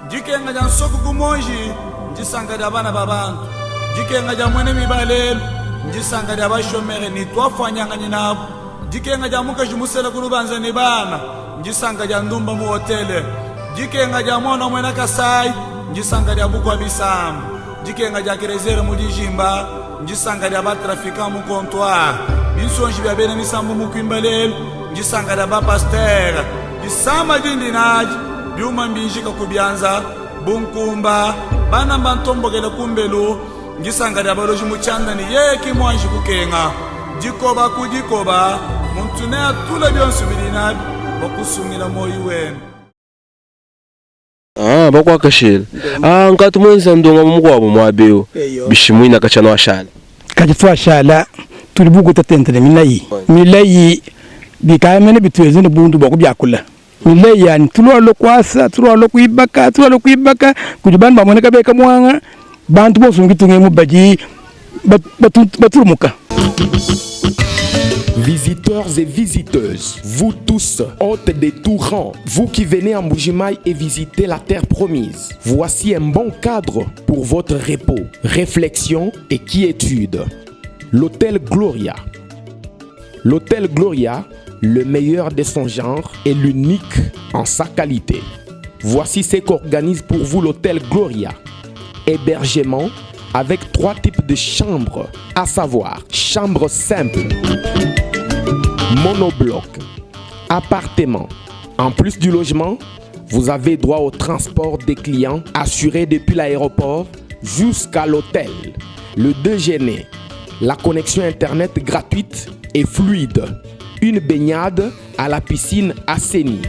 Dikenga dia nsoku ku muonji ndisanka dia bana ba bantu. Dikenga dia muena miba lelu ndisanka dia bashomere ne tuafuanyanganyi nabu. Dikenga dia mukaji musela ku lubanza ne bana ndisanka dia ndumba mu hotele. Dikenga dia muana wa muena Kasai ndisanka dia bukua bisamba. Dikenga dia Kerezere mu dijimba ndisanka dia ba-trafiquants mu comptoir. Binsonji bia bena misambu mu kuimba lelu ndisanka dia ba-pastere. Disama dindi nadi, biuma mbinjika ku bianza bu nkumba, bana mbantombokele kumbelu, ndisanka dia baloji mu tshianda ne yeye ki muanji kukenga. Dikoba ku dikoba, muntu neatule bionso bidi nabi bua kusungila muoyo wende. Ah, bakuakashila. Ah, nkatu muenza ndongamu mukuabu muaba eu. Bishimuina katshia nuashala. Katshia tuashala tudi bukuta tente ne milayi. Milayi bikaya mene bituenza ne bundu bua kubiakula. Milayi yani tulualua kuasa, tulualua kuibaka, tulualua kuibaka kudi bantu bamoneka beka muanga, bantu bonso mu ditunga emu badi batulumuka. Visiteurs et visiteuses, vous tous, hôtes de tout rang, vous qui venez en Mbujimayi et visitez la terre promise, voici un bon cadre pour votre repos, réflexion et quiétude. L'hôtel Gloria. L'hôtel Gloria, le meilleur de son genre et l'unique en sa qualité. Voici ce qu'organise pour vous l'hôtel Gloria. Hébergement avec 3 types de chambres, à savoir chambre simple, monobloc, appartement. En plus du logement, vous avez droit au transport des clients assuré depuis l'aéroport jusqu'à l'hôtel, le déjeuner, la connexion internet gratuite et fluide, une baignade à la piscine assainie.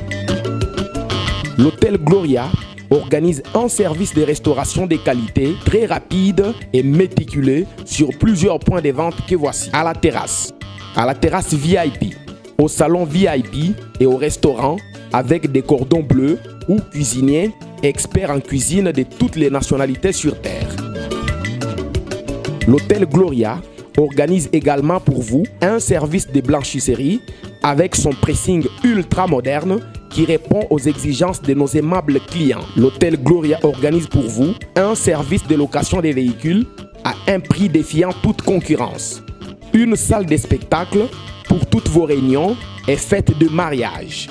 L'hôtel Gloria organise un service de restauration de qualité très rapide et méticuleux sur plusieurs points de vente que voici. À la terrasse, à la terrasse VIP, au salon VIP et au restaurant avec des cordons bleus ou cuisiniers experts en cuisine de toutes les nationalités sur Terre. L'hôtel Gloria organise également pour vous un service de blanchisserie avec son pressing ultra moderne qui répond aux exigences de nos aimables clients. L'hôtel Gloria organise pour vous un service de location des véhicules à un prix défiant toute concurrence. Une salle de spectacle pour toutes vos réunions et fêtes de mariage.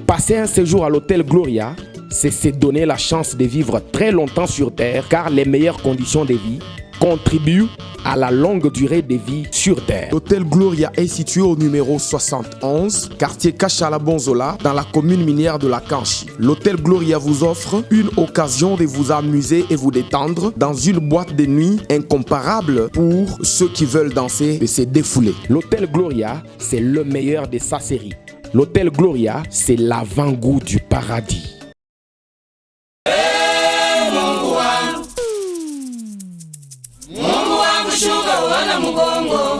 Passer un séjour à l'hôtel Gloria, c'est se donner la chance de vivre très longtemps sur Terre, car les meilleures conditions de vie contribuent à la longue durée de vie sur Terre. L'hôtel Gloria est situé au numéro 71, quartier Kachala Bonzola, dans la commune minière de la Kanchi. L'hôtel Gloria vous offre une occasion de vous amuser et vous détendre dans une boîte de nuit incomparable pour ceux qui veulent danser et se défouler. L'hôtel Gloria, c'est le meilleur de sa série. L'hôtel Gloria, c'est l'avant-goût du paradis.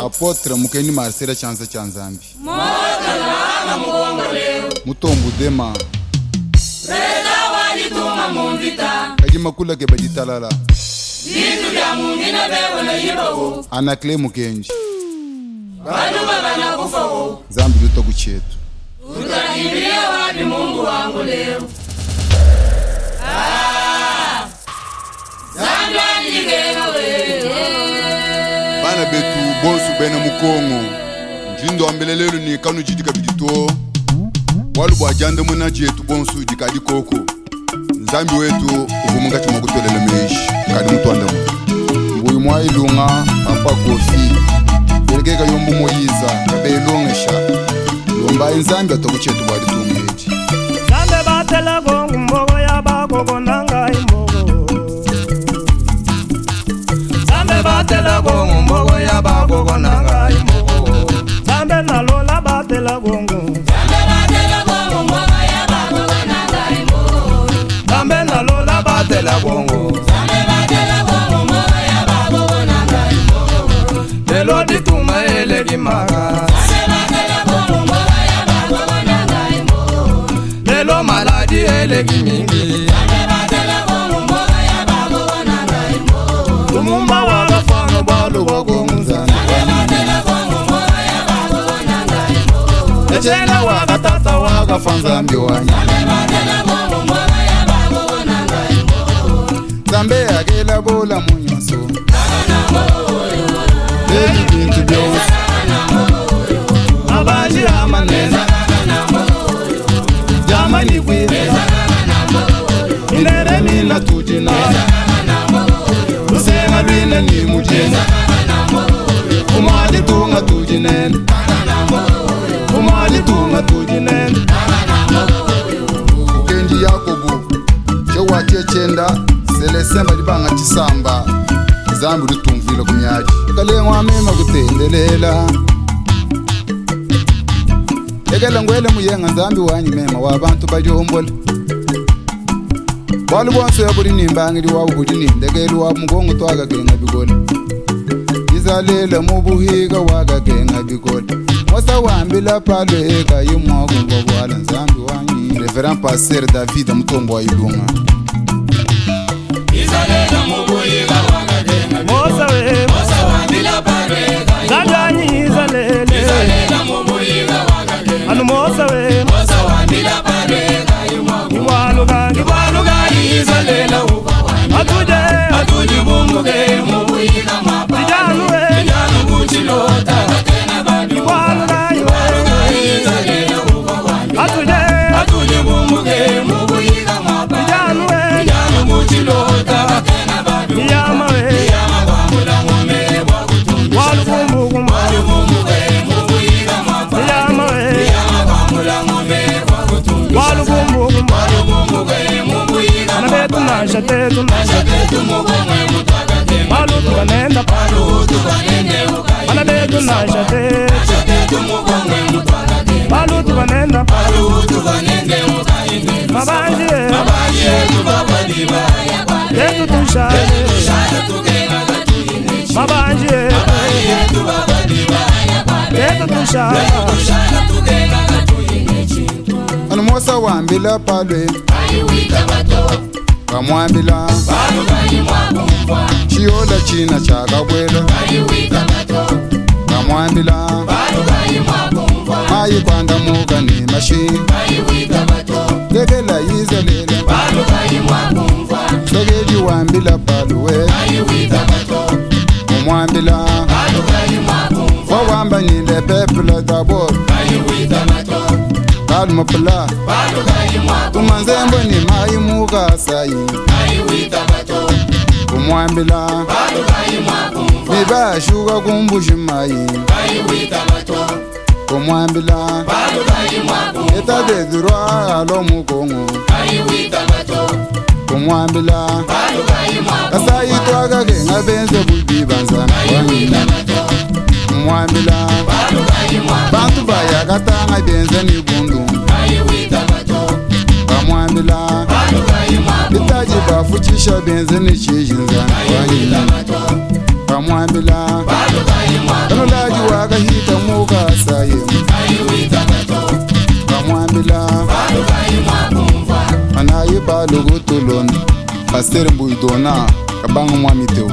Apotre Mukendi Marcel tshianza tshia Nzambi Mutombo Dema Kadi makula keba ditalala Anaclet Mukendi Nzambi lutoku tshietu. Bana betu bonsu bena mu Kongo, ndi nduambila lelu ne kanudidi kabidi to, bualu bua diandamuna dietu bonsu dikadi koko. Nzambi wetu uvua munkatshi mua kutuelela meji, kadi mutuandamuna. Mbuyi mua Ilunga, Papa Kofi, Delege Kayombo Moyiza, kabelongesha. Lombayi Nzambi atoke tshietu bua ditunga edi. Nzambe batela kongo mboko ya bakoko na ngai mboko. Nzambe batela kongo mboko ya bakoko na ngai mboko. Nzambe nalola batela kongo. Nzambe batela kongo mboko ya bakoko na ngai mboko. Nzambe nalola batela kongo. Nzambe batela kongo mboko ya bakoko na ngai mboko. Lelo dituma eleki maka. Nzambe batela kongo mboko ya bakoko na ngai mboko. Lelo maladi eleki mingi. Nzambe batela kongo mboko ya bakoko na ngai mboko. Lumumba wakafana bwalu Kongo Nzambi. Nzambe batela kongo mboko ya bakoko na ngai mboko. Echena wakatata wakafa Nzambi wanyi. Nzambe batela kongo mboko ya bakoko na ngai. Lombola munyonso Ebi bintu byonso Mabanji amanene Jamani kwiza Inere mina tujina Lusenga lwine ni mujina Umwali tunga tujinene Umwali tunga tujinene Kenji Yakobo Chewa chechenda Selesemba libanga chisamba Zambi lutumvila kumyaji Kalengwa mema kutendelela Ekela ngwele muyenga nzambi wanyi mema wa bantu bajombola Bwalu bonso ya buli nimbangili wabu buli nindekelu wa mugongo twagagenga bigole Izalele mubuhiga wagagenga bigole Mosa wambila palwe kayimwa kumva bwala nzambi wanyi Reverend Pasteur David Mutombo wa Ilunga Mosa we Nzambi wanyi Izalele Anu Mosa we Ngibwaluka ngibwaluka Izalele Atuje atuje bumbuke Tijanu we Ngibwaluka Izalele Atuje atuje bumbuke Tijanu we Iyama we Walukumbuku Iyama we Walukumbuku Ana betu nasha tetu Palu tukanenda Ana betu nasha tetu Palu tukanenda Mabanji Tetu tushale Mabanji Tetu tushale Anu Mosa wambila palwe Kamwambila Chiola china chakabwela Kamwambila Mayi kwanda muka ni mashi Lekela Izalele Sogeli wambila palwe Umwambila Wawamba nile peuple d'abord Calme pla Tumanzembo ni mayi muka sayi Kumwambila Nibashuka kumbushi mayi Kumwambila État de droit alo mukongo Kumwambila Kasayi twagake ngabenze bubibanza Kumwambila Bantu bayakatanga benze ni bundu Kamwambila Bitaji bafuchisha benze ni chijinza Kamwambila Kanulaji wakahita muka saye Kamwambila Anayi balugutulon Pasteur Mbuidona Kabanga mwamiteo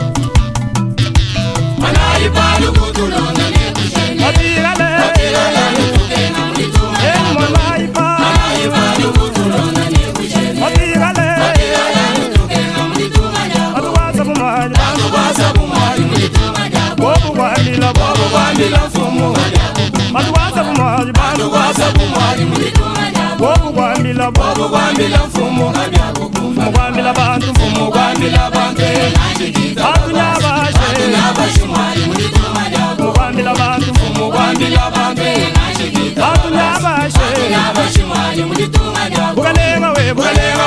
Bukalenga we bukalenga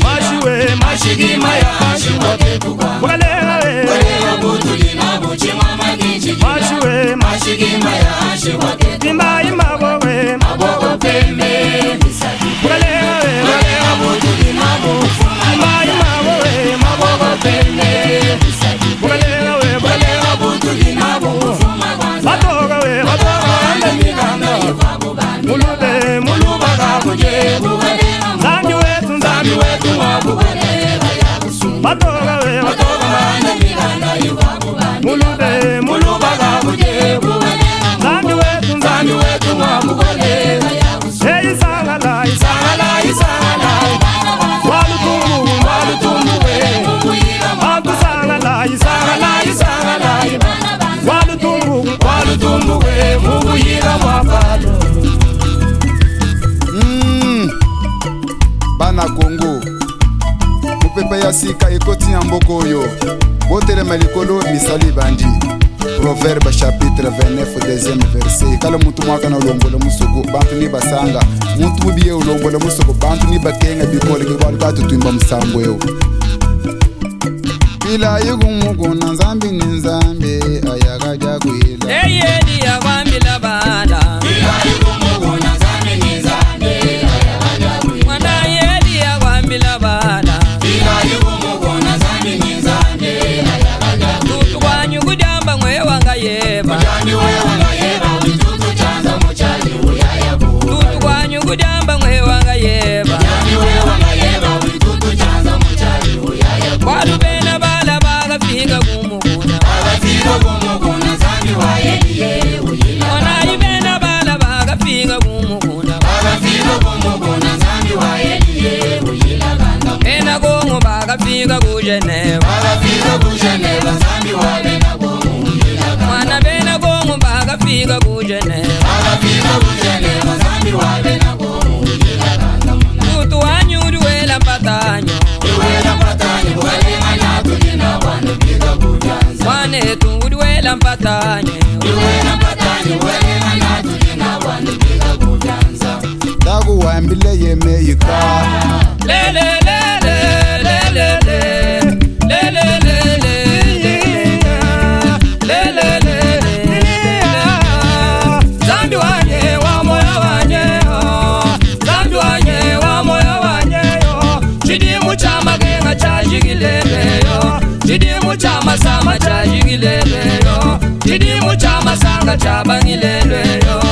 Mashiwe Bukalenga we Mashiwe Imba imba bowe Bukalenga we Imba imba bowe Bukalenga we Batoka we batoka Mulube muluba kakuje Nzambi wetu nzambi wetu Batoka we batoka Bana Kongo, mopepe ya sika ekoti na mboka oyo. Botelema likolo, misala ebandi. Proverbe chapitre 29 deuxième verset. Kala muntu mwaka na ulombola musuku bantu ni basanga. Muntu mubiye ulombola musuku bantu ni bakenga bikole ke balu batutumba musambo yo. Ila yugumuguna nzambi ni nzambi ayakaja kuila. Eyeli yakwambila bana. Mwana yeli yakwambila bana. Tutu kwanyu kujamba mwe wanga yeba. Tutu kwanyu kujamba mwe wanga yeba. Kwalubena bala bakafika kumukuna. Mwana ibena bala bakafika kumukuna. Bena Kongo bakafika ku Geneva. Mwana bena Kongo bakafika ku Geneva. Tutu wanyu uliwela mpatanyo. Mwanetu uliwela mpatanyo. Takuwambile yemeyika. Le le le le le le le le le le le le le le le. Zambi wanye wa moyo wanye oh. Zambi wanye wa moyo wanye oh. Chidimu cha magenga cha jigileleyo. Chidimu cha masama cha jigileleyo. Chidimu cha masanga cha bangileleyo.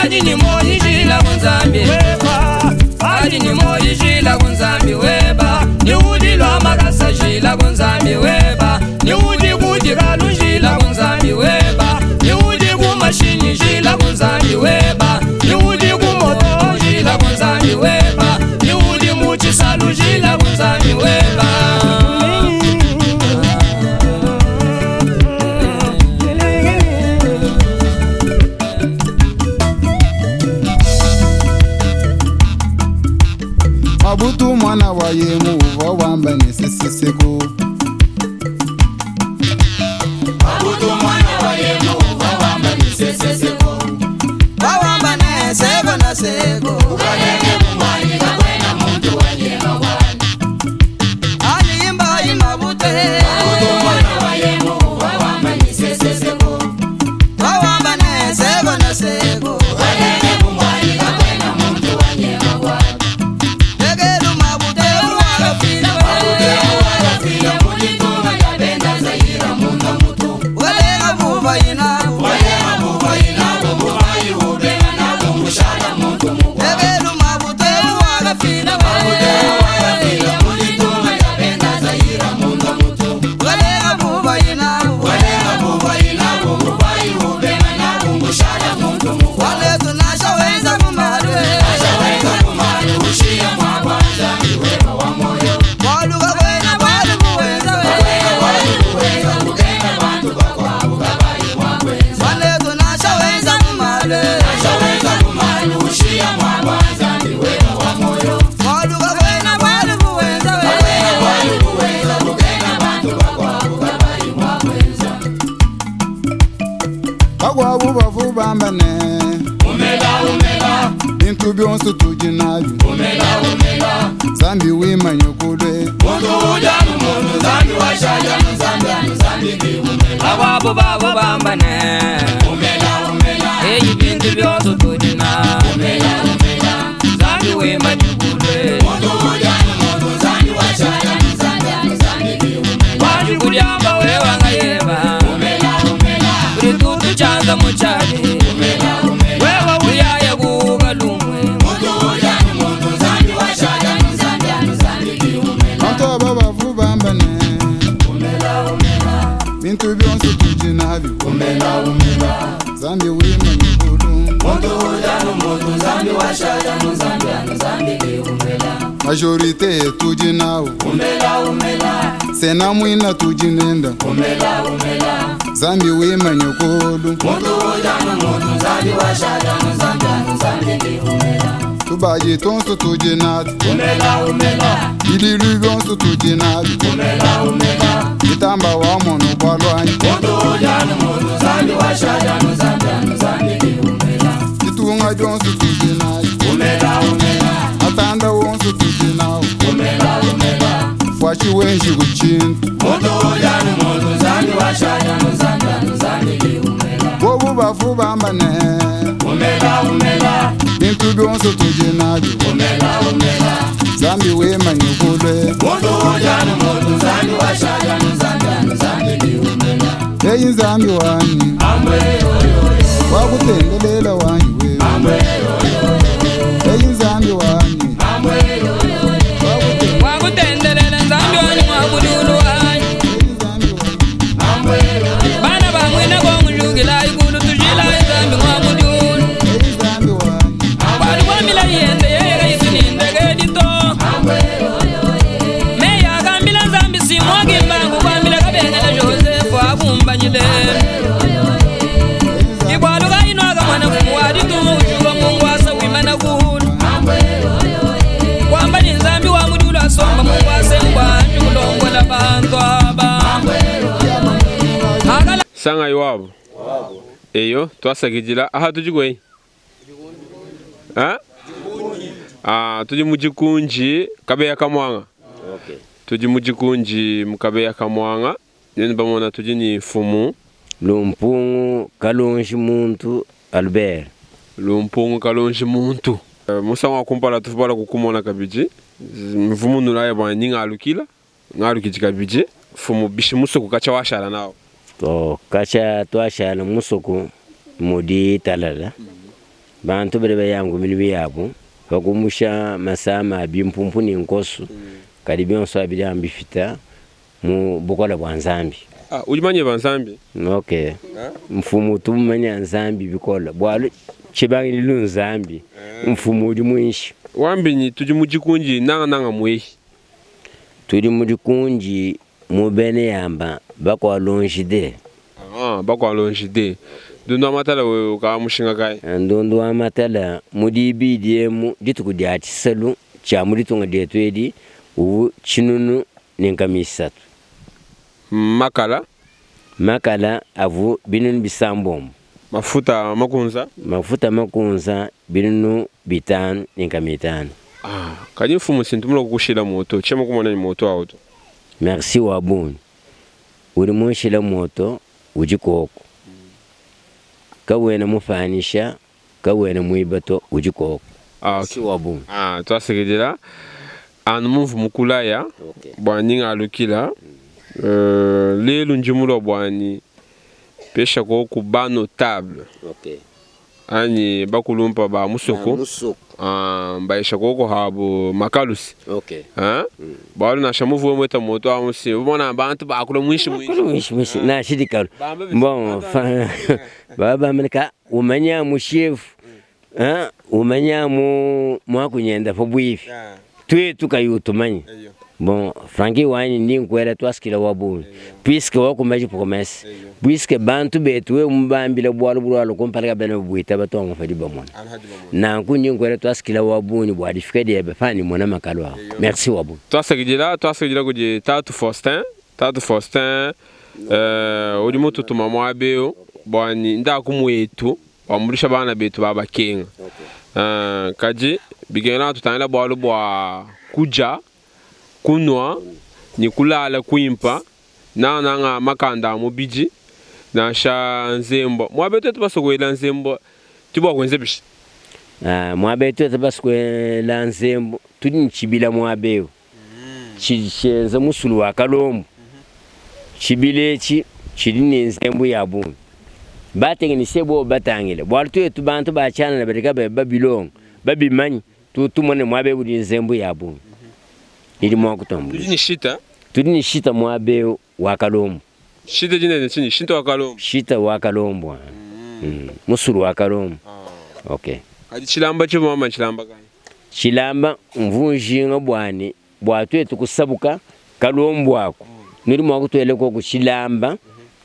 Aji ni moyi jila kunzambi weba. Aji ni moyi jila kunzambi weba. Ni udi lwa makasa jila kunzambi weba. Ni udi kudi kalu jila kunzambi weba. Ni udi kumashini jila kunzambi weba. Ni udi kumoto jila kunzambi weba. Ni udi muchisalu jila kunzambi weba. Mabutu mwana wa yemu uva wamba ni sisisiku. Mabutu mwana wa yemu uva wamba ni sisisiku. Wawamba ne sego na sego. Ukalenge mumwani kakwena muntu wenye mawani. Aliimba imabute. Mabutu mwana wa yemu uva wamba ni sisisiku. Wawamba ne sego na sego. Ukalenge mumwani kakwena muntu wenye mawani. Tegelu mabute uwalafile. Mabute uwalafile mulitunga ya benda zaira munda mutu. Walenga buva inabu. Walenga buva inabu buvayi ubenga nabu mushala muntu mugwa. Tegelu mabute uwalafile. Mabute uwalafile mulitunga ya benda zaira munda mutu. Walenga buva inabu. Walenga buva inabu buvayi ubenga nabu mushala muntu mugwa. Wale tunashaweza kumalwe. Ashaweza kumali ushia mwa kwanza iwema wa moyo. Waluka kwena walukuwenza we. Waliweza kutenga bantu bakwabu kabayi mwakwenza. Wale tunashaweza kumalwe. Ashaweza kumali ushia mwa kwanza iwema wa moyo. Waluka kwena walukuwenza we. Waliweza kutenga bantu bakwabu kabayi mwakwenza. Bagwabu bavu bambane. Umela umela Bintu byonse tudi nabyo. umela umela Zambi wimanye kulwe. muntu ujanu muntu zambi washajanu zambi anu zambi ndi umela. Ababu babu bambane. Umela umela Eyi bintu byonse tudina. umela umela Zambi wimanyugulwe. muntu ujanu muntu zambi washajanu zambi anu zambi ndi umela. Wanji kulyamba wewanga yeba. Umela umela Buli tutu chanza muchali. umela umela Wewa uyaya kukalumwe. muntu ujanu muntu zambi washajanu zambi anu zambi ndi umela. Bantu aba bavu bambane. Umela umela Bintu byonse tudi nabyo. umela umela Zambi wimanye kulu. muntu ujanu muntu zambi washajanu zambi anu zambi ndi umela. Majorité tudi nawo. Umela umela Sena mwina tudi nenda. umela umela Zambi wimanye kulu. muntu ujanu muntu zambi washajanu zambi anu zambi ndi umela. Tubadi tonso tudi natu Bililu byonso tudi nabi Itamba wa mono bwalwanyi Ditunga dyonso tudi nayi Atanda wonso tudi nawo Fwashi wenji kuchintu Bobu bafu bambane Bintu byonso tudi nabyo Zambi wema nyukulwe Eyi Nzambi wanyi Wakutendelela wanyi wewe Eyi Nzambi wanyi Wakutendelela Nzambi wanyi mwakudulu wanyi Bana bamwina bongujukila ikulu tujila Nzambi mwakudulu Bwali bwamila yende yeyeka isunindeke dito Meya akambila Nzambi simwakimbangu kwambila kabengela Joseph akumbanyile Ibwaluka inwaka mwana mfumu waditumu ujuka Mungu asa wimana kuhulu Kwamba ni Nzambi wa mudulu asomba Mungu asengwa njukulongola bantu aba Akala Sanga iwabo eyo twasakidila aha tudi kwenyi Ha? Ah, tudi mujikunji kabeya kamwanga tudi mujikunji mukabeya kamwanga nenu bamona tudi ni fumu Lumpungu kalonji muntu Albert. Lumpungu kalonji muntu. Musangu wa kumpala tufubala kukumona kabidi mvumu nulaya bwa ningalukila ngalukidi kabidi fumu bishi musuku kacha washala nawo To kacha twashala musuku mudi talala bantu bali bayangu milimu yabu bakumusha masama bimpumpu ni nkosu kadi byonso abili ambifita mu bukola bwa Nzambi. Ah, ujimanye ba Nzambi? Okay. Mfumu tumanya Nzambi bikola bwalu chibangilu Nzambi mfumu udi mwinshi. Wambinyi tudi mujikunji nanga nanga mwehi. Tudi mujikunji mubene yamba bakwa lonjide. Ah, bakwa lonjide. Ndundu wa matala wewe ukawa mushinga kai. Ndundu wa matala mudi BDM dituku dia tshisalu tshia mu ditunga dietu edi ubu tshinunu ne nkama isatu. Makala? Makala avu binunu bisambombo. Mafuta makunza? Mafuta makunza binunu bitanu ne nkama itanu. Ah, kadi mfumu sintumula kukushila moto chema kumona ni moto auto. Merci wa bungi. Uli munshila moto udi koko. Kawena mufanisha kawena mwibato udi koko. Ah, okay. Wa bungi. Ah, twasekedela anu mumvu mukulaya bwa ningalukila lelu njimulwa bwani pesha koku ba notable Okay. anyi bakulumpa ba musoko Ba musoko. Ah, mbaisha koko habu makalusi Okay. Ah, bwalu nasha muvu mweta moto amusi ubona bantu bakula mwishi mwishi mwishi na shidikalo bon baba bameneka umanya mushefu ah umanya mu mwakunyenda fo bwifi twe tukayutumanya bon franki wanyi ndi nkwela twasikila wabuni puisque wakumaji promesse puisque bantu betu we mubambila bwalu bulwalo kumpalaka bene bwita batonga fadi bamona nanku ndi nkwela twasikila wabuni bwadifika diebe fani mona makalo aho merci wabuni twasakidila twasakidila kudi tatu Faustin tatu Faustin udi mututuma mwabeo bwani ndaku mwetu wambulisha bana betu babakenga kadi bikengela tutangila bwalu bwa kuja kunwa ni kulala kwimpa nananga makanda a mubidi nansha nzembo mwabetu etu basokwela nzembo tibwakwenze bishi Ah, mwabetu ete basikwela nzembo tudi ntshibila mwabeu tshenza musulu wa kalombo tshibila etshi tshidi ne nzembo ya bungi batengenise bo batangile bwalu twetu bantu bachanana badi kabe babilonga babimanyi tutumone mwabeu udi nzembo ya bungi ili mwakutombo tudi ni shita tudi ni shita mwabeu wa kalombo shita jinene chini shita wa kalombo shita wa kalombo musulu wa kalombo okay kadi chilamba chivomama chilamba kai chilamba mvunjinga bwani bwatwetu kusabuka kalombo ako nuli mwakutwele koko chilamba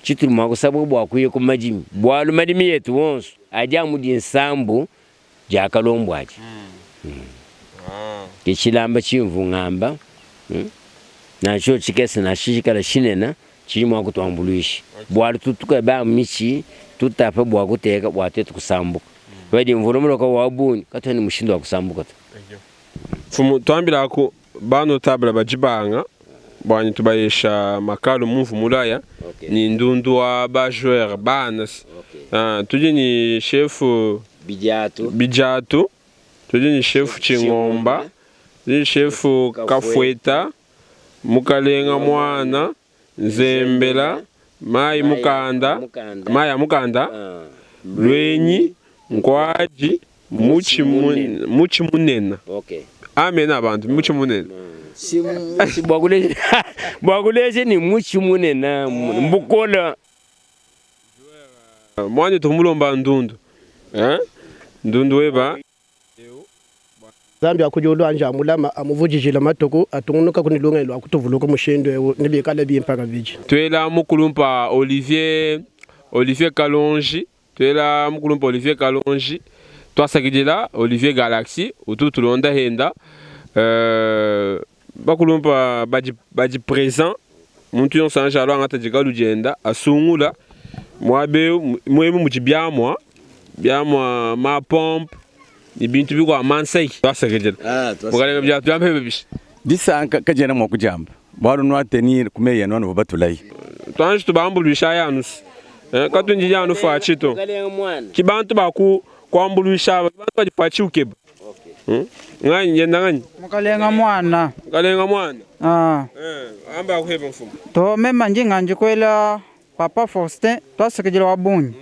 chituli mwakusabuka bwakuye ku madimi bwalu madimi yetu wonso adi amudi nsambu ja kalombo aji. Ke tshilamba tshimvu ngamba, nansha tshiotshi tshikese nansha tshikale tshinene, tshidi mua kutuambuluisha. Bualu tutu tukeba mitshi, tutapa bua kuteka bua tuetu kusambuka. Padi mvula muloka wa bungi, katuena ne mushindu wa kusambuka to. Mfumu, tuambilaku ba notable ba dibanga bua tubayesha makalu mumvu mulaya ni ndundu wa ba joueur bana. Tudi ni chef Bidiatu, Bidiatu, tudi ni chef Tshingomba, tudi ni chef Kafueta, Mukalenga Mwana, Nzembela, Mayi Mukanda, Mayi a Mukanda, Luenyi, Nkuaji, Mutshi mutshi munene. Amen abantu mutshi munene. Bua kuleja ni mutshi munene mbukola. Muanetu mulomba ndundu. Hein? Ndundu weba. Nzambi wa ku diulu anji amulama, amuvudijila matuku, atungunukaku ne lungenyi lua kutuvuluka mushindu eu, ne bikale bimpe kabidi. Tuela mukulumpa Olivier Olivier Kalonji Tuela mukulumpa Olivier Kalonji tuasakidila Olivier Galaxy utu utulonda henda bakulumpa badi badi present muntu yonso anji alua angata dikalu dienda asungula muaba eu muemu mudi biamua biamua ma pompe ne bintu bikuabu mansaki tuasakidila mukalenga bia tuambe bishi. Disanka kadiena mua kudiamba, bualu nuatenir ku meyi enu anuvua batulaye. Tuanji tubambuluishayi anu katuindidi anu Fatshi to. Ki bantu ba ku kuambuluisha aba, ki bantu badi Fatshi ukeba. Nganyi ngenda nganyi? Mukalenga muana. Mukalenga muana. Ah. Amba akuheba mfumu. To mema ndi nganji kuela Papa Faustin tuasakidila wa bungi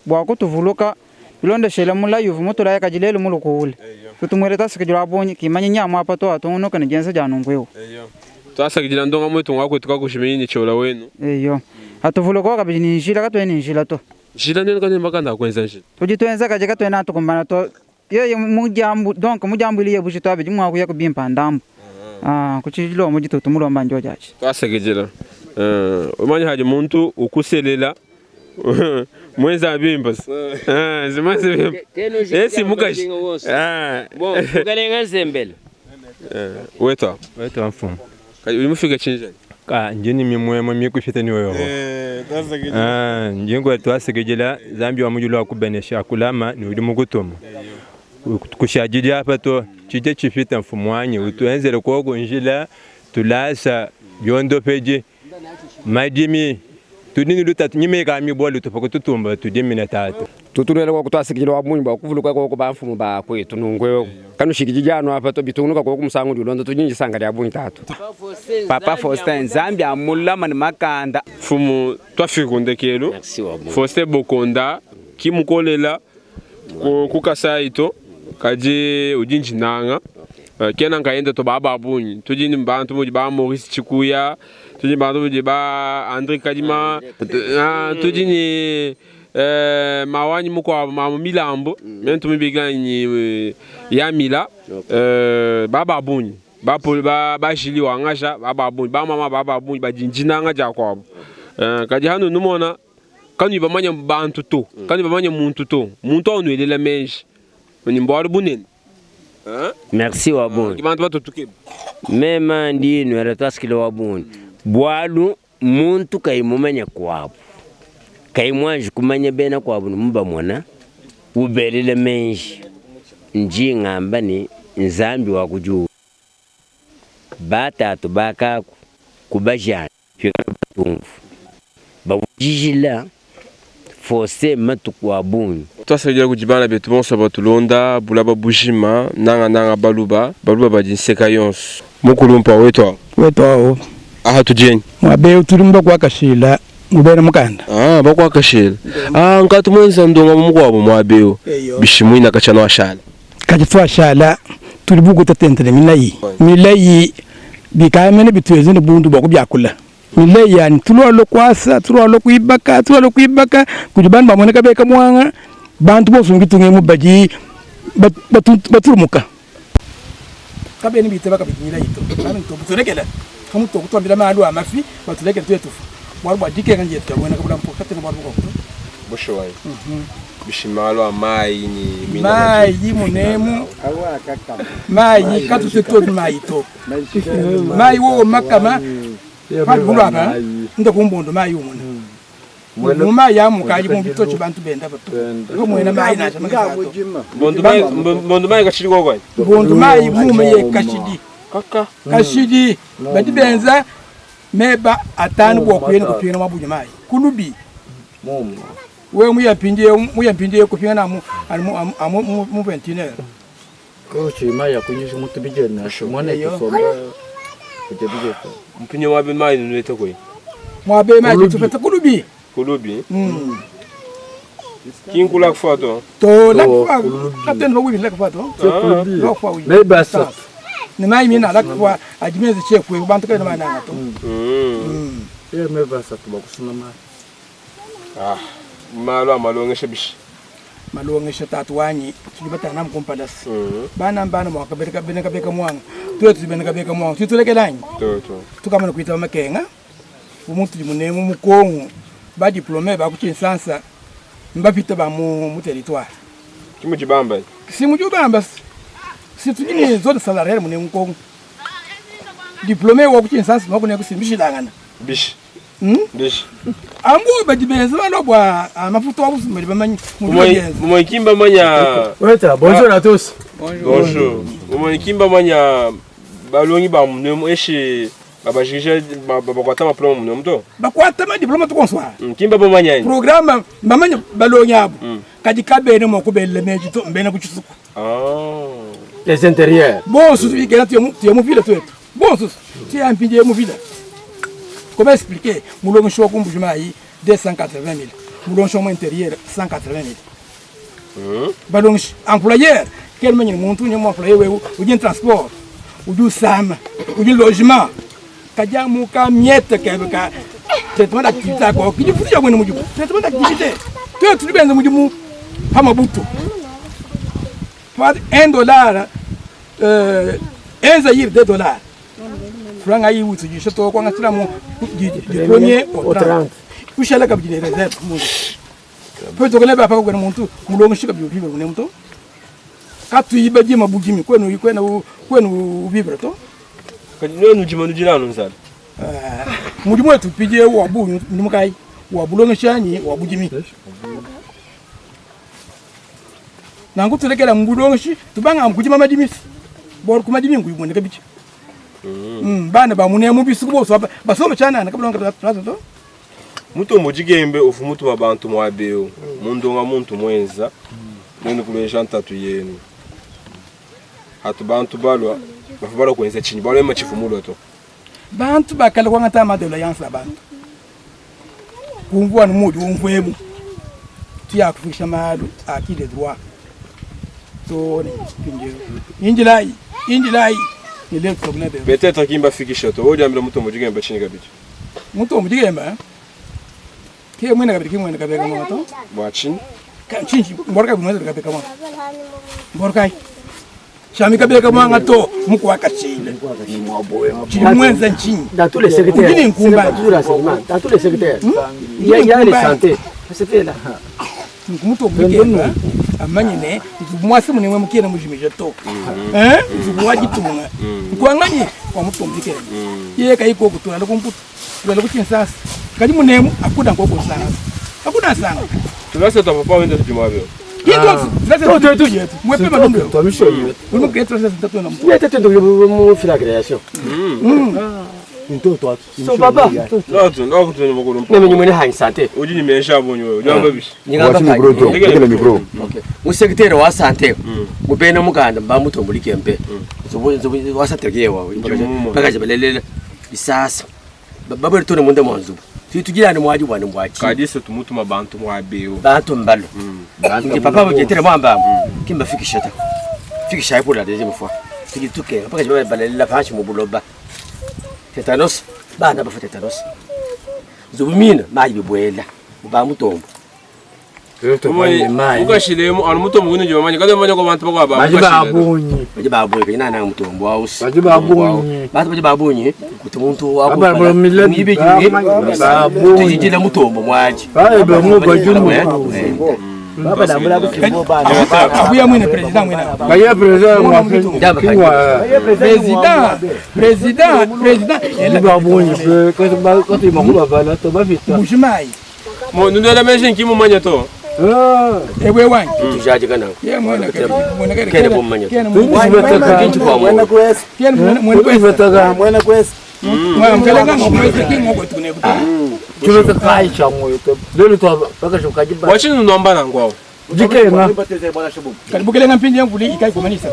bua kutuvuluka bilondeshele mulayi uvua mutulaya kadi lelu mulukuule. Tutumuele tuasakidila wa bungi kimanyi nyamu apa to atungunuke ne dienza dia nunku eu. Tuasakidila ndongamu wetu ngua kuetu kakujiminyi ne tshiola wenu. Eyo. Atuvulukawu kabidi ne njila katuena ne njila to. Njila nenu kanuena makanda a kuenza njila. Tudi tuenza kadi katuena tukumbana to. Yeye mudiambu donc mudiambuiliye bujitu abi di mua kuya ku bimpa ndambu. Ah, ku tshilombo ditutu tumulomba ndio diatshi. Tuasakidila. Umanye hadi muntu ukuselela mwenza bimpa. Mwenza bimpa. Esi mukaji. Bon, mukalenga Nzembele. Wetu. Wetu mfumu. Kadi udi mufike tshinji? Ka ndi ni mimwemwe mikupita ni wewe. Ah, ndi ngwe tuasakidila Nzambi wa mudilu akubenesha akulama ni udi mukutuma. Kushadidi apa to tshije tshipita mfumu wanyi utuenzele koku njila tulasa biondopedi madimi tudi ni lutatu nyimeka mibole tupa kututumba tudimina tatu. Tutunela kwa kutwasikila wa bunyi bwa kuvuluka kwa ba mfumu ba kwetu nungwe kanushikiji jano apa to bitungunuka kwa kumusangu dilonda tunyinji sanga lya bunyi tatu. Papa Faustin Nzambi amulama ni makanda. Mfumu twafika kundekelu. Faustin Bokonda kimukolela ku Kasai to kadi udi njinanga kena nkayenda to baba bunyi tudi ni bantu mudi ba Maurice Tshikuya tudi ni bantu mudi ba André Kadima tudi ni mawanyi mukuabu mamu Milambo meme tumubikila ni Yamila baba bunyi ba ba ba Jili Wangaja baba bunyi ba mama baba bunyi badi njinanga dia kuabu kadi hanu numona kanuyi bamanya bantu to kanuyi bamanya muntu to muntu awu meji ni mbualu bunene. Merci wa bungi. Bantu batutukeba. Mema ndi nwela twasikile wa bungi. Bualu muntu kayi mumanya kwabu kayi mwanji kumanya bena kwabu nimubamona ubelele menji nji ngamba ni Nzambi wa kujuwa batatu bakaku kubajana fikala batumvu bavujijila Faustin matuku wa bungi. Twasakidila kudi bana betu bonso batulonda bulaba bujima nanga nanga baluba baluba badi nseka yonso mukulumpa wetu awo. Wetu awo. Aha tujenyi. Mwabe tulumba kwakashila mubena mukanda. Ah bakwakashila. Ah nkatu mwenza ndonga mukwabo mwabeo. Bishimwina kachano ashala. Kaji twashala tuli bukuta tentele milayi. Milayi bikamene bitueze ne bundu bwa kubyakula. Milayi yani tulwalo kwasa tulwalo kuibaka tulwalo kuibaka kudi bantu bamoneka beka mwanga bantu bonso ngitunge mu baji batulumuka. Kabeni bite bakabinyira ito. Bana to butulekela. Kamu to kutwambila malu amafi batulekela tuye tufu. Bwalu bwa dikenga nje twabona kabula mpo katena bwalu bwa. Bushuwa. Bishimalo a mayi ni Mayi munemu mayi katusetoni mayi to mayi wowo makama patulwapa nda kumbondo mayi umuna mumayi amukaji mubitochi bantu benda bato mwena mayi nacha magato Mbondo mayi kashidi kokwa. Mbondo mayi mume ye kashidi kaka kashidi badi benza meba atano bwa kuyena kupinga mabunya mayi kulubi we muyapindie muyapindie kupinga namu amu amu mu 21 Kochi maya kunyisha mutu bije na mwana tusomba kuje bije Mpinyo mwabe mayi nunwete kwe. Mwabe mayi tupeta kulubi. Kulubi. Kinkula kufa to. To la kufa kapten ba wibi la kufa to. La kufa wibi. Mais basa. Ni mayi mina la kufa ajimeze chekwe bantu kale na mananga to. Ye me basa to bakusuna mayi. Ah, malo amalongesha bishi. Malongesha tatu wanyi tuli batana mkumpalasi. Bana mbana mwaka bereka beneka beka mwanga. Tuwe tubeneka beka mwanga. Tutulekelanyi. To to. Tukamana kuita makenga. Umuntu munemu mukongo ba diplôme ba kuchinsansa mbapita ba mu mu territoire. Kimujibamba. Si mujibamba. Si tujini zone salariale munemu mukongo. Diplôme wa kuchinsansa makune kusimbishilangana. Bishi. Bishi. Ambu badibenza balobwa amafuta wabusumeli bamanyi Mumwe manya. Weta, bonjour à tous. Bonjour. Bonjour. Mumwe kimba manya balongi ba munemu eshi babajije bakwata maploma munemu to. Bakwata ma diploma to konswa. Kimba bomanya. Programme bamanya balongi abo. Kadi kabene mo kubele meji to mbene kuchisuku. Ah. Les intérieurs. Bon, susu ikena tu mu vile tu. Bon susu. Tu ya mpindi mu vile. Comment expliquer Moulon Chou Kumbujumaï 280 000. Moulon Chou intérieur 180 000. Balon employeur, quel manière montou ni employé ou bien transport, ou du sam, ou du logement. Kadia muka miette ka traitement d'activité quoi. Qui dit foutu ya mwene mujibu. Traitement d'activité. Tu tu benza mujibu pa mabuto. Pas 1 dollar 1 zaïre 2 dollars. Franga yi wutu ji shoto kwa ngatira mu du premier au 30. Kushala kabidi ne réserve mu. Peut to leba pa ko muntu mulongo shika bi vivre ne muntu. Katu yiba ji mabujimi kwenu kwenu kwenu vivre to. Kani nu jima nu jina nu nsala. Mudimu wetu pije wa bu numukai wa bulongo shanyi wa bujimi. Nangu tulekela mbulongo shi tubanga mkujima madimisi. Bor kumadimi nguyiboneka kabichi. Bana ba munemu bisuku boso basoma chana na kabulonga tulazo to. Mutu mujigembe ofu mutu mabantu mwabeo. Mundonga muntu mwenza. Nenu kuleja ntatu yenu. Hatu bantu balwa bafubala kwenza chinyi balwa machifumulo to. Bantu bakala kwa ngata madelo yansa bantu. Kumvua numudu umvwemu. Tuya kufikisha malu akile droit. To ne pinjero. Injilai, injilai. Peut-être kimba fikisha to oja mbele mutu mujigembe chini kabiti. Mutu mujigembe? Kiye mwene kabiti kiye mwene kabeka mwa to? Bwa chini. Ka chini mborka mwene kabeka mwa. Mborka. Shami kabeka mwa ngato muku akachile. Chini mwenza chini. Dans tous les secteurs. Chini nkumba. Dans tous les secteurs. Il y a les santé. C'était là. Mutu mujigembe. Amanyine mwasi munwe mukira mujimije to. Eh? Zubuwa jitunga. Kwanganye kwa mutumbike. Yeye kaiko kutula lokumputu. Tula lokuchinsasa. Kali munemu akuda ngoko sanga. Akuda sanga. Tulasa ta papa wenda tujumabyo. Kitu tulasa tu yetu. Mwepe malombe. Toi monsieur. Uno que tulasa tatu na mtu. Yete tendo mu fila création. Mtoto So papa. Natu ndakutu mukulu. Neme nyumene hanyi sante. Uji nimesha abonye wewe. Ujamba bishi. Okay. Musekretary wa sante. Mubene muganda mba mutomboli kempe. Zobo zobo wa sante yewa. Bakaje balele bisasa. Babere tone munda mwanzu. Tutugirane mwaji bwana mwaji. Kadisa tumutuma bantu mwabeo. Bantu mbalo. Bantu papa bajetere mwamba. Kimba fikisha ta. Fikisha ipo la deuxième fois. Tukituke bakaje balele panshi mu buloba. Tétanos, bana bafa tétanos. Zubumina mayi bibwela, uba mutombo. Ukashilemu anu mutombo kuno jimamanya kada manya ko bantu bakwa ba. Badi babunyi. Badi babunyi kanyina nanga mutombo wausi. Badi babunyi. Bantu badi babunyi kuti muntu wa Aba bamila- babunyi. tujijila mutombo mwaji. Bae bamu bajumu. Abuya mwene president mwene. Baya president mwa kiwa. President, president, president. Badi babunyi pe kasi ba kasi makulu bala to bafita. Mbujimayi. Mo nundela mention ki mumanya to. Ewe wanyi. Tujaji kana. Ye mwene mwene Kene bomanya. Kene Kene kwesi. Kene mwene kwesi. Mwene kwesi. Mwana ngokwesi kingokwetu nekuti. Chilo kai chango to. Lelo to bakashuka jiba. Wachini nomba nangwao. Jikenga. Kalibukelenga mpindi yamvula ikaikomanisa.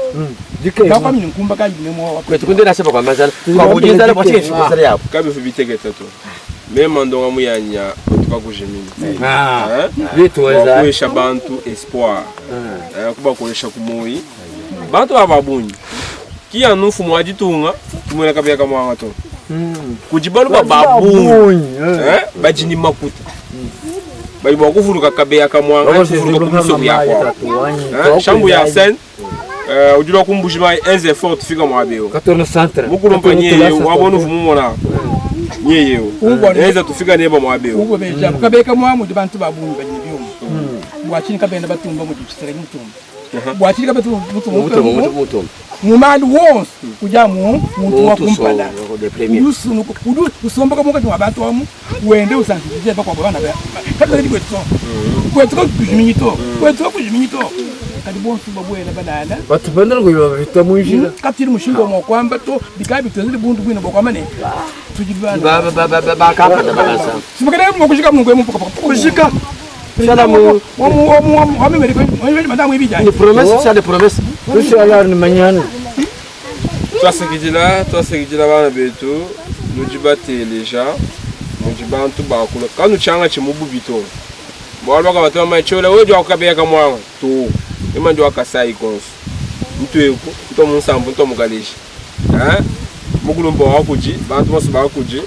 Jikenga. Kakwamini nkumba kayine mwa Kwetu kundela seba kwa mazala. Kwa kujizala kwa chini kwa yabo. Kabifu bitegeta to. Mema ndonga muyanya otuka kujimini. Ah. Eh? Bituweza. Bakuwesha bantu espoir. Eh, kubakolesha kumoyi. Bantu bababunyi. Kiya nufu mwajitunga tumwena kabya kamwanga to. Kujibalu bababunyi. Eh? Bajini makuta. Bali bwakuvuluka kabeya kamwanga kuvuluka kumisoku yakwa. Eh, Shambu ya sen eh ujula kumbushima enze fort fika mwabeo. Katona centre. Mukulumpa nyeye wabona uvumumona. Nyeye. Ungwa- Enze tufika neba mwabeo. Ubwo beja kabeka mwamu bantu babunyi bajini byuma. Bwachini kabenda batumba mu gisere mutumba. Bwachini kabenda mutumba. Mutumba mutumba. Mumali wonse kuja mu muntu wa Muntu kumpala. so, the premier. Usunuko udu usomba kamuka twa bantu amu wende usansije bakwa bana ba. Kabla ndi kwetu. Kwetu ko kujiminyi to. Kwetu ko kujiminyi to. Kadi bonsu babwela balala. Batubendera ngo bafita munjira. Katiri mushingo mwa kwamba to bikabi tuzili bundu bwino bwa mane. Tujibana. Ba ba ba ba ba kapata babansa. Simukele mwakushika mungu mu poka Kushika. Shala mu Wamu wamu wamu wamu madamu ibija. Ni promesse, ça des promesses. Tushala ni manyana. Twasekijila twasekijila bana betu nujibateleja muji bantu bakula kanu changa chimububi to bwali bakabatu bamachola wewe jwa kukabeya kamwanga to ima jwa kasai konso mtu eku nto munsambu nto mukaleshi eh mukulumba wakuji bantu bose bakuji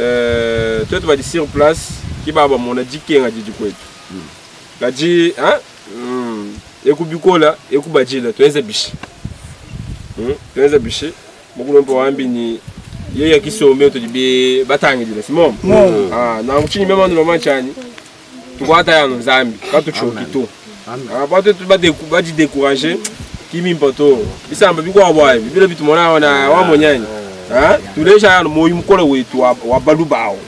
eh twetu badi sur place kibaba mona jikenga jiji kwetu kaji hein ekubikola ekubajila tuenze bishi tuenze bishi mukulumba wambi ni yeye akisome tujibe batangidile simomo Mm. ah na kuchinyi mema ndo machani tukwata yano nzambi katuchoki to ah bato baji décourager kimimpa to bisamba bikwabwa ibi bile bitumona wana wamonyanya ah tulesha yano moyo mukolo wetu wa, wa balubawo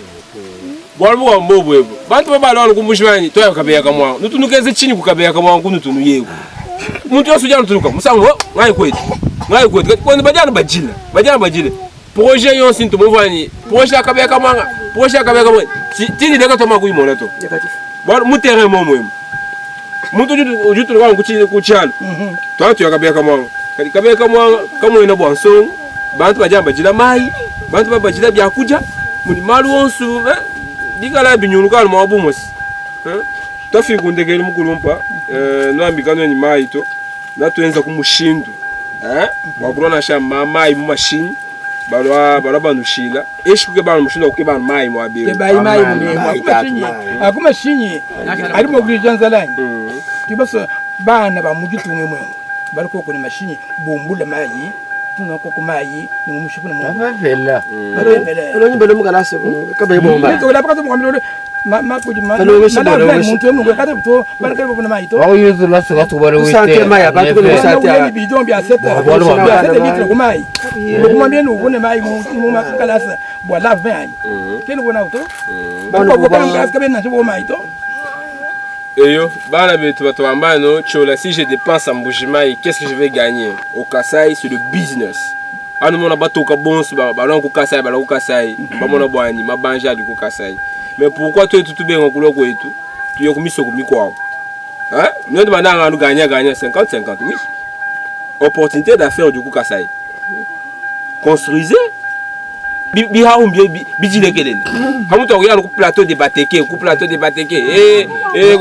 bwali bwa mbobo ebo bantu babala wano kumbushimani toya kabeya kamwangu nutunukeze chini kukabeya kamwangu kunutunu yego muntu yose ujana tunuka musango ngai kwetu ngai kwetu kwani bajana bajila bajana bajila projet yonse ntumuvani projet akabeya kamwanga projet akabeya kamwanga tini leka toma kuyimona to bwali mu terrain momwemo muntu ujutuluka kuchala twala tuyakabeya kamwanga kadi kabeya kamwanga kamwena bwa nsongo bantu bajana bajila mayi bantu babajila byakuja muli malu wonsu eh, bikala binyuluka alu mwabumosi eh, twafika kundekeli mukulumpa eh, nwambika nweni mayi to natwenza kumushindu eh, wakulona sha ma mayi mu mashini balwa balwa banushila eshikuke bana mushindu wakuke bana mayi mwabeo Kebayi mayi mu akumashinyi. Akumashinyi ari mu gurijanza line. Tibaso bana ba mugitunge mwe. Bari koko ni mashinyi bumbula mayi. Tunako ku mayi ni mumushiku mu. Bavela. Babela. Olonyi belo mukalase kabe bomba. Nito la pakato mukamilo ma ma kudi ma. Balo wesi, Ma balo la wesi. muntu emwe kata to baraka bona mayi to. Wawuyizu la suka tubale wite. Kusante maya, bantu kule kusante. Kusante. Bidon bya seta. Bwalo bwa- Bya seta litre ku mayi. Kumwambia ni ubone mayi mu mu makalasa bwa lave yanyi. Kene bona to. Bano Bano bo- bo kalasa kabena ncho mayi to. Eyo, bana betu bato bambano, chola, si je dépense en Mbujimayi, qu'est-ce que je vais gagner? Au Kasai, c'est le business. Ano mona batoka bonso ba balon ku Kasai, balon ku Kasai, ba mona bwani, mabanja du ku Kasai. Mais pourquoi toi tout bien kulo kwetu? Tu yo kumiso kumikwa. Hein? Nous demandons à nous gagner gagner 50 50, oui. Opportunité d'affaires du ku Kasai. Construisez bihaumbi bijilekelele hamutu akuya ku plateau de Bateke ku plateau de Bateke eh eh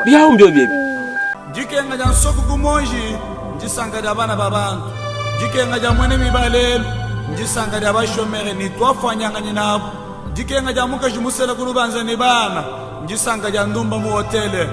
bihaumbi biebi dikenga dia nsoku kumonji ndisanka dia bana ba bantu dikenga dia mwene mibalelu ndisanka dia bashomere ni twafwanyanganyi nabo dikenga dia mukaji musele kulubanza ni bana ndisanka dia ndumba mu hotele.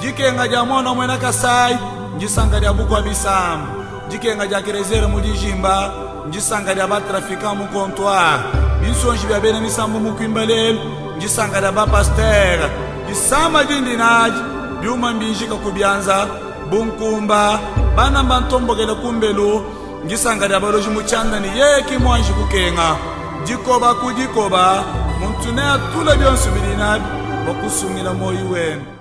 Dikenga dia muana muena Kasai ndisanka dia bukua bisamba. Dikenga dia Kerezere mu dijimba ndisanka dia batrafikan mu comptoir. Binsonji bia bena misambu mu kuimba lelu ndisanka dia bapastere. Disama dindi nadi biuma mbinjika ku bianza bunkumba bana mbantombokele kumbelu ndisanka dia baloji mu tshianda ne yeye ki muanji kukenga dikoba ku dikoba muntu neatule bionso bidi nabi bua kusungila muoyo wende.